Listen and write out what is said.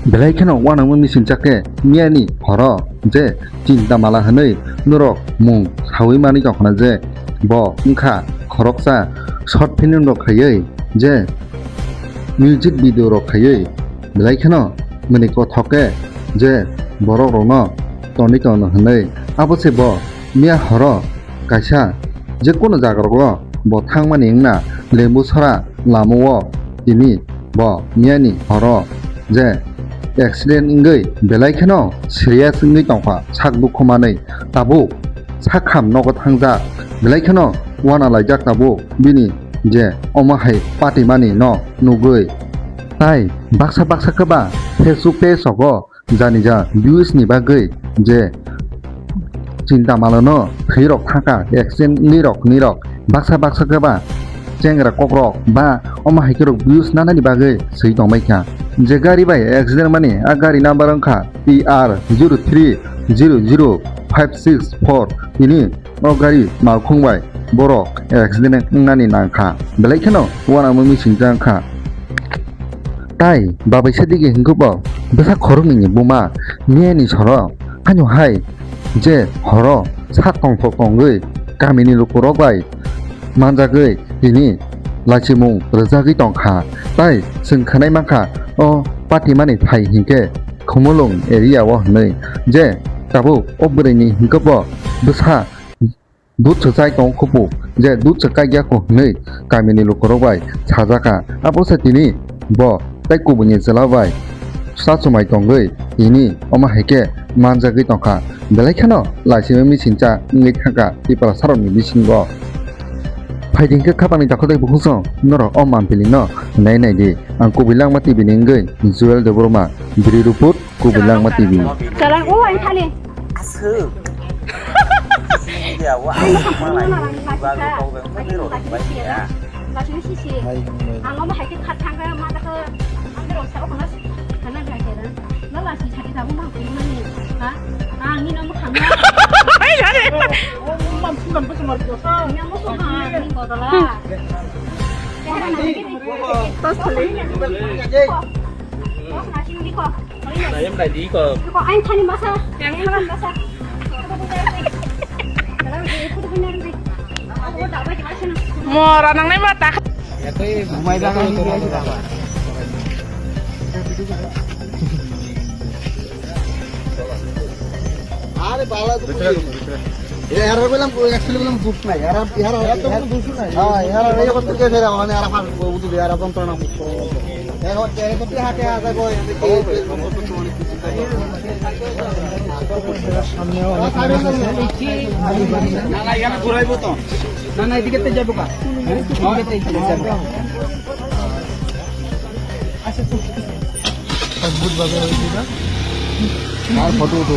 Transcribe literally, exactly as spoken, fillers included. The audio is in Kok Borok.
Belai kheno uanama misingcha khe miyani horo je Chintamala hwnwi norok mung saui manwi tongkhana je bo wngkha khoroksa short film rok khaiwi je music video rok khaiwi belai kheno mwnwi kothok khe je borok rokno tonwi tongno hwnwi abo se bo miya horo kaisa je kono jaga rogo bo thangmani wngna Lembusora lama o tini bo miyani horo je accident wngwi belai kheno serious wngwi tongkha sak dukhu manwi tabuk sakham nogo thangjak belai kheno uana laijak tabuk bini je omo hai patimani no nugwi tai baksa baksa khe ba Facebook page rogo jani ja views ni bagwi je Chintamala no thwi rok thangkha accident wngwi rok ni rok baksa baksa khe ba chengra kokrok ba omo hai khe rok views nanani bagwi swi tongbai kha je gari bai accident mani a gari number wngkha T R zero three zero zero five six four tini o gari malkhung bai borok accident wngnani nangkha belai kheno uanama misingcha wngkha. Tai babaisa dige hwnkhe bo bwsa khoroknwi ni buma miyani soro haino hai je horo sak tongthok tongwi kamini lukurok bai manjagwi tini lachimung rwjagwi tongkha. Tai chwng khwnai mankha o patimani thai hinkhe Khumulwng area o hwnwi je tabuk o bwrwini hinkhe bo bwsa dut swchai tong khupu je dut swkai ya kho hwnwi kamini lukurok bai sajaka. Abo se tini bo tei kubuni chwla bai sachumai tongwi tini omo hai khe manjagwi tongkha. Belai kheno laisima misingcha wngwi thangkha Tiprasarokni bisingo. Phaidi hwnkhe khapangni dakhotai bukhukchwng norok o mampili no nai nai di. Ang kubui langma T V ni wngwi Joel Debbarma, Biri Ruput, Kubui langma T V. Chwla, o, ang thani. Aswk. Media o ang thangma lai, bag rok kok beng kok ni rok bai ya. Ang omo hai khe khat thangkha, ma dakha, ang rok sa o khna, khna bai khe na. Na la si sati tabung bang khe mani. Ha? Ang ni no khangma. Ai, ai. O, mam sungam bes mar ko sa. Ni mo so ha, ni ko dala. Tos thali. Tos na sini ko. Mora nangnai ma ta. Are bala tu. Era bela, actually bela duk nai. Era, era, era to duk nai. Ha, era, era ko ke era mane era phar ko udu era ton ton. না, না, এখানে ঘুরাইবো তো। না, না, এদিকে তো যাবো কা? অদ্ভুত ভাবে হয়েছে না? আর ফটো উঠো।